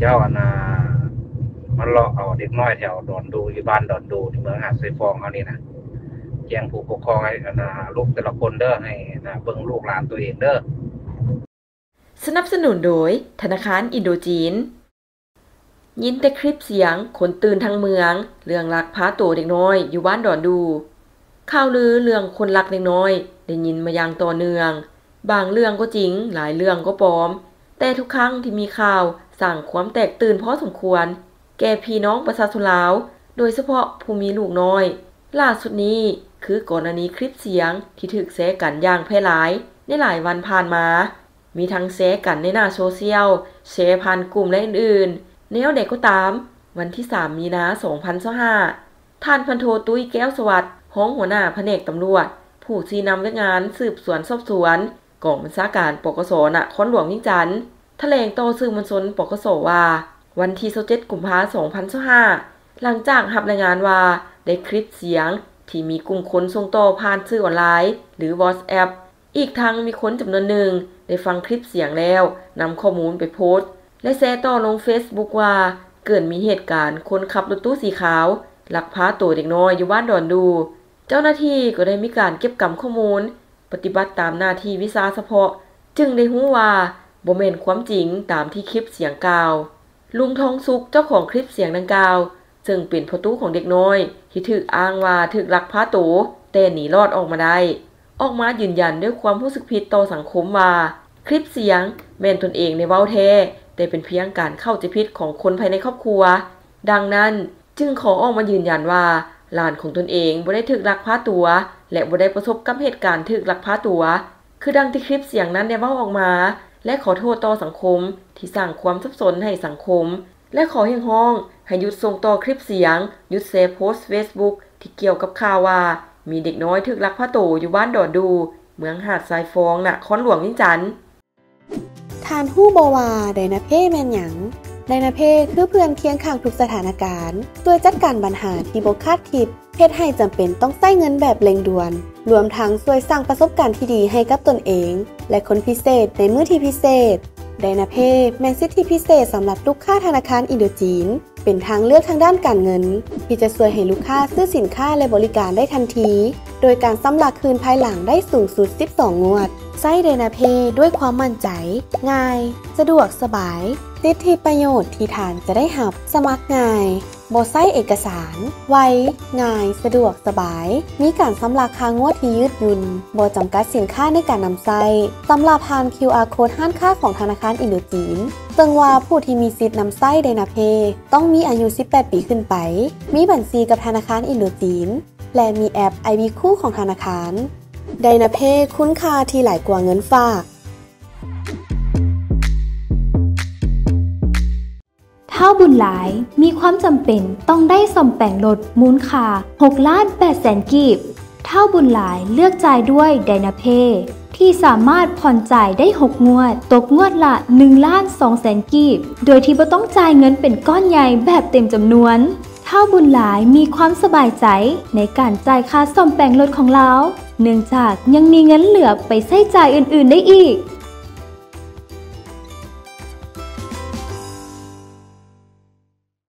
ເຈົ້າອັນນ່າ ມາເລາະເອົາເດັກນ້ອຍແຖວດອນດູ ຢູ່ບ້ານດອນດູ ທີ່ເມືອງຫາດຊາຍຟອງເຮົານີ້ນະ ແຈ້ງຜູ້ປົກຄອງໃຫ້ອັນນ່າ ລູກແຕ່ລະຄົນເດີ ໃຫ້ອັນນ່າ ເບິ່ງລູກຫຼານຕົວເອງເດີ. ສະໜັບສະໜູນໂດຍ ທະນາຄານອິນໂດຈີນ. ຍິນແຕ່ຄລິບສຽງ ຄົນຕື່ນທັງເມືອງ ເລື່ອງລັກພາໂຕເດັກນ້ອຍຢູ່ບ້ານດອນດູ. ຂ່າວລືເລື່ອງຄົນລັກເດັກນ້ອຍ ໄດ້ຍິນມາຢ່າງຕໍ່ເນື່ອງ. ບາງເລື່ອງກໍຈິງ, ຫຼາຍເລື່ອງກໍປອມ, ແຕ່ທຸກຄັ້ງທີ່ມີຂ່າວສ້າງຄວາມແຕກຕື່ນພໍສົມຄວນແກ່ພີ່ນ້ອງປະຊາຊົນລາວ, ໂດຍສະເພາະຜູ້ມີລູກນ້ອຍ. ລ່າສຸດນີ້ຄືກໍລະນີຄລິບສຽງທີ່ຖືກແຊກັນຢ່າງແຜ່ຫຼາຍໃນຫຼາຍວັນຜ່ານມາ, ມີທັງແຊກັນໃນໜ້າໂຊຊຽວ, ແຊຜ່ານກຸ່ມ ແລະ ອື່ນໆ. ແນວໃດກໍຕາມ, ວັນທີສາມ ມີນາ ສອງພັນຊາວຫ້າ ທ່ານພັນໂທ ຕຸ້ຍ ແກ້ວສະຫວັດ ຮອງຫົວໜ້າພະແນກຕຳຫຼວດ, ຜູ້ຊີ້ນຳວຽກງານສືບສວນສອບສວນ ກອງບັນຊາການ ປກສ ນະຄອນຫຼວງວຽງຈັນ ຖະແຫຼງຕໍ່ສື່ມວນຊົນ ປກສ ວ່າ ວັນທີຊາວເຈັດ ກຸມພາ ສອງພັນຊາວຫ້າ ຫຼັງຈາກຮັບລາຍງານວ່າໄດ້ຄລິບສຽງທີ່ມີກຸ່ມຄົນສົ່ງຕໍ່ຜ່ານສື່ອອນລາຍ ຫຼື WhatsApp ອີກທັງມີຄົນຈຳນວນໜຶ່ງໄດ້ຟັງຄລິບສຽງແລ້ວ ນຳຂໍ້ມູນໄປໂພສ ແລະ ແຊຕໍ່ລົງເຟສບຸກວ່າ ເກີດມີເຫດການຄົນຂັບລົດຕູ້ສີຂາວ ລັກພາໂຕເດັກນ້ອຍຢູ່ບ້ານດອນດູ. ເຈົ້າໜ້າທີ່ກໍໄດ້ມີການເກັບກຳຂໍ້ມູນ, ປະຕິບັດຕາມໜ້າທີ່ວິຊາສະເພາະ, ຈຶ່ງໄດ້ຮູ້ວ່າບໍ່ແມ່ນຄວາມຈິງຕາມທີ່ຄລິບສຽງກ່າວ. ລຸງ ທອງສຸກ ເຈົ້າຂອງຄລິບສຽງດັ່ງກ່າວ, ເຊິ່ງເປັນພໍ່ຕູ້ຂອງເດັກນ້ອຍທີ່ຖືກອ້າງວ່າຖືກລັກພາໂຕ ແຕ່ໜີລອດອອກມາໄດ້, ອອກມາຢືນຢັນດ້ວຍຄວາມຮູ້ສຶກຜິດຕໍ່ສັງຄົມວ່າ ຄລິບສຽງແມ່ນຕົນເອງໄດ້ເວົ້າແທ້, ແຕ່ເປັນພຽງການເຂົ້າໃຈຜິດຂອງຄົນພາຍໃນຄອບຄົວ. ດັ່ງນັ້ນ, ຈຶ່ງຂໍອອກມາຢືນຢັນວ່າ ຫຼານຂອງຕົນເອງບໍ່ໄດ້ຖືກລັກພາຕົວ ແລະ ບໍ່ໄດ້ປະສົບກັບເຫດການຖືກລັກພາຕົວ ຄືດັ່ງທີ່ຄລິບສຽງນັ້ນໄດ້ເວົ້າອອກມາ ແລະ ຂໍໂທດຕໍ່ສັງຄົມທີ່ສ້າງຄວາມສັບສົນໃຫ້ສັງຄົມ ແລະ ຂໍຮຽກຮ້ອງໃຫ້ຢຸດສົ່ງຕໍ່ຄລິບສຽງ, ຢຸດແຊໂພສເຟສບຸກທີ່ກ່ຽວກັບຂ່າວວ່າ ມີເດັກນ້ອຍຖືກລັກພາໂຕຢູ່ບ້ານດອນດູ, ເມືອງຫາດຊາຍຟອງ, ນະຄອນຫຼວງວຽງຈັນ. ທ່ານຮູ້ບໍ່ວ່າ Dynapay ແມ່ນຫຍັງ? Dynapay ຄືເພື່ອນຄຽງຂ້າງທຸກສະຖານະການ, ຊ່ວຍຈັດການບັນຫາທີ່ບໍ່ຄາດຄິດ, ເຮັດໃຫ້ຈຳເປັນຕ້ອງໃຊ້ເງິນແບບເລັ່ງດ່ວນ, ລວມທັງຊ່ວຍສ້າງປະສົບການທີ່ດີໃຫ້ກັບຕົນເອງ ແລະ ຄົນພິເສດໃນມື້ທີ່ພິເສດ. Dynapay ແມ່ນສິດທິພິເສດສຳລັບລູກຄ້າທະນາຄານອິນໂດຈີນ. ເປັນທາງເລືອກທາງດ້ານການເງິນ ທີ່ຈະຊ່ວຍໃຫ້ລູກຄ້າຊື້ສິນຄ້າ ແລະ ບໍລິການໄດ້ທັນທີ ໂດຍການຊຳລະຄືນພາຍຫຼັງໄດ້ສູງສຸດສິບສອງງວດ. ໃຊ້ Dynapay ດ້ວຍຄວາມໝັ້ນໃຈ, ງ່າຍ, ສະດວກສະບາຍ. ສິດທິປະໂຫຍດທີ່ທ່ານຈະໄດ້ຮັບ: ສະໝັກງ່າຍ, ບໍ່ໃຊ້ເອກະສານ, ໄວ, ງ່າຍ, ສະດວກສະບາຍ, ມີການຊຳລະຄ່າງວດທີ່ຍືດຫຍຸ່ນ, ບໍ່ຈຳກັດສິນຄ້າໃນການນຳໃຊ້, ສຳລັບຜ່ານ ຄິວອາ ໂຄດຮ້ານຄ້າຂອງທະນາຄານອິນໂດຈີນ. ເຊິ່ງວ່າຜູ້ທີ່ມີສິດນຳໃຊ້ Dynapay ຕ້ອງມີອາຍຸສິບແປດປີຂຶ້ນໄປ, ມີບັນຊີກັບທະນາຄານອິນໂດຈີນ ແລະ ມີແອັບ iBiku ຂອງທະນາຄານ. Dynapay ຄຸນຄ່າທີ່ຫຼາຍກວ່າເງິນຝາກ. ທ້າວບຸນຫຼາຍມີຄວາມຈຳເປັນຕ້ອງໄດ້ສ້ອມແປງລົດມູນຄ່າຫົກລ້ານແປດແສນກີບ. ທ້າວບຸນຫຼາຍເລືອກຈ່າຍດ້ວຍ Dynapay ທີ່ສາມາດຜ່ອນຈ່າຍໄດ້ຫົກງວດ, ຕົກງວດລະໜຶ່ງລ້ານສອງແສນກີບ ໂດຍທີ່ບໍ່ຕ້ອງຈ່າຍເງິນເປັນກ້ອນໃຫຍ່ແບບເຕັມຈຳນວນ. ທ້າວບຸນຫຼາຍມີຄວາມສະບາຍໃຈໃນການຈ່າຍຄ່າສ້ອມແປງລົດຂອງລາວ, ເນື່ອງຈາກຍັງມີເງິນເຫຼືອໄປໃຊ້ຈ່າຍອື່ນໆໄດ້ອີກ.